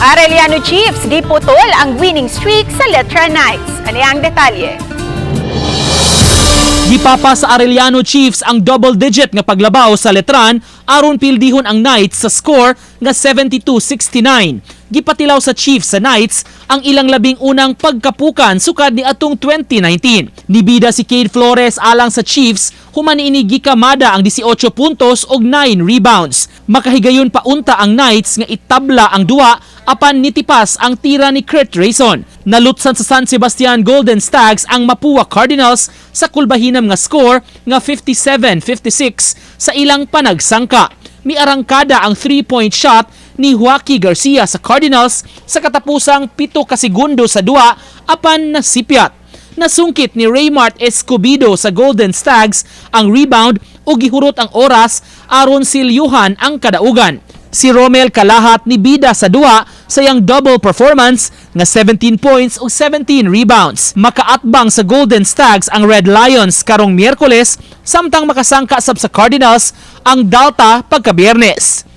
Arellano Chiefs, giputol ang winning streak sa Letran Knights. Ano ang detalye? Gipapa sa Arellano Chiefs ang double-digit nga paglabaw sa Letran aron pildihon ang Knights sa score nga 72-69. Gipatilaw sa Chiefs sa Knights ang ilang 11 na pagkapukan sukad ni atong 2019. Nibida si Cade Flores alang sa Chiefs, human niini gikamada ang 18 puntos og 9 rebounds. Makahigayon pa unta ang Knights nga itabla ang duwa, apan nitipas ang tira ni Kurt Reyson. Nalutsan sa San Sebastian Golden Stags ang Mapua Cardinals sa kulbahinam nga score nga 57-56 sa ilang panagsangka. Miarangkada ang 3-point shot ni Joaquin Garcia sa Cardinals sa katapusang 7 ka segundo sa duwa, apan nasipyat. Nasungkit ni Raymart Escobedo sa Golden Stags ang rebound ug gihurot ang oras aron silyuhan ang kadaugan. Si Romel Calahat nibida sa duwa sa iyang double performance nga 17 points ug 17 rebounds. Makaatbang sa Golden Stags ang Red Lions karong Miyerkules, samtang makasangka sab sa Cardinals ang Delta pagkabiyernes.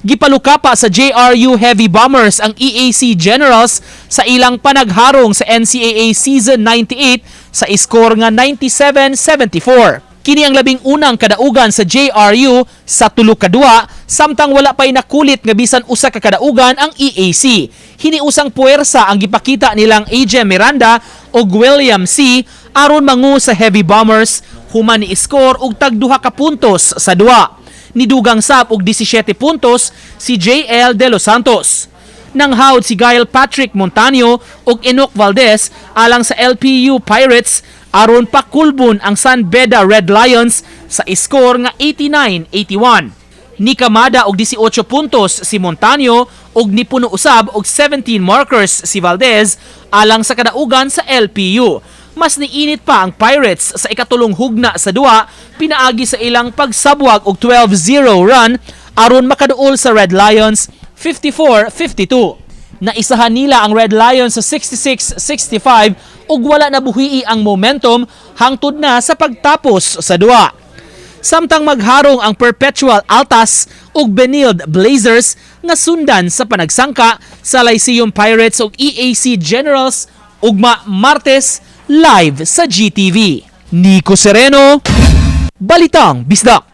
Gipalukapa sa JRU Heavy Bombers ang EAC Generals sa ilang panagharong sa NCAA Season 98 sa iskor nga 97-74. Kini ang 11 na kadaugan sa JRU sa tulo ka duwa, samtang wala pa'y nakulit nga bisan usa ka kadaugan ang EAC. Hiniusang puwersa ang gipakita nilang AJ Miranda ug William Sy aron mangu sa Heavy Bombers human ni iskor og tag 2 ka puntos sa duwa. Nidugang sab og 17 puntos si JL De Los Santos. Nanghawd si Gael Patrick Montaño ug Enoch Valdez alang sa LPU Pirates aron pakulbon ang San Beda Red Lions sa iskor nga 89-81. Nikamada og 18 puntos si Montaño ug nipuno usab og 17 markers si Valdez alang sa kadaugan sa LPU. Mas niinit pa ang Pirates sa ikatulong hugna sa duwa pinaagi sa ilang pagsabwag og 12-0 run aron makaduol sa Red Lions 54-52. Naisahan nila ang Red Lions sa 66-65 ug wala na buhii ang momentum hangtod na sa pagtapos sa duwa. Samtang magharong ang Perpetual Altas ug Benilde Blazers nga sundan sa panagsangka sa Lyceum Pirates ug EAC Generals ugma Martes, live sa GTV. Nico Sereno, Balitang Bisdak.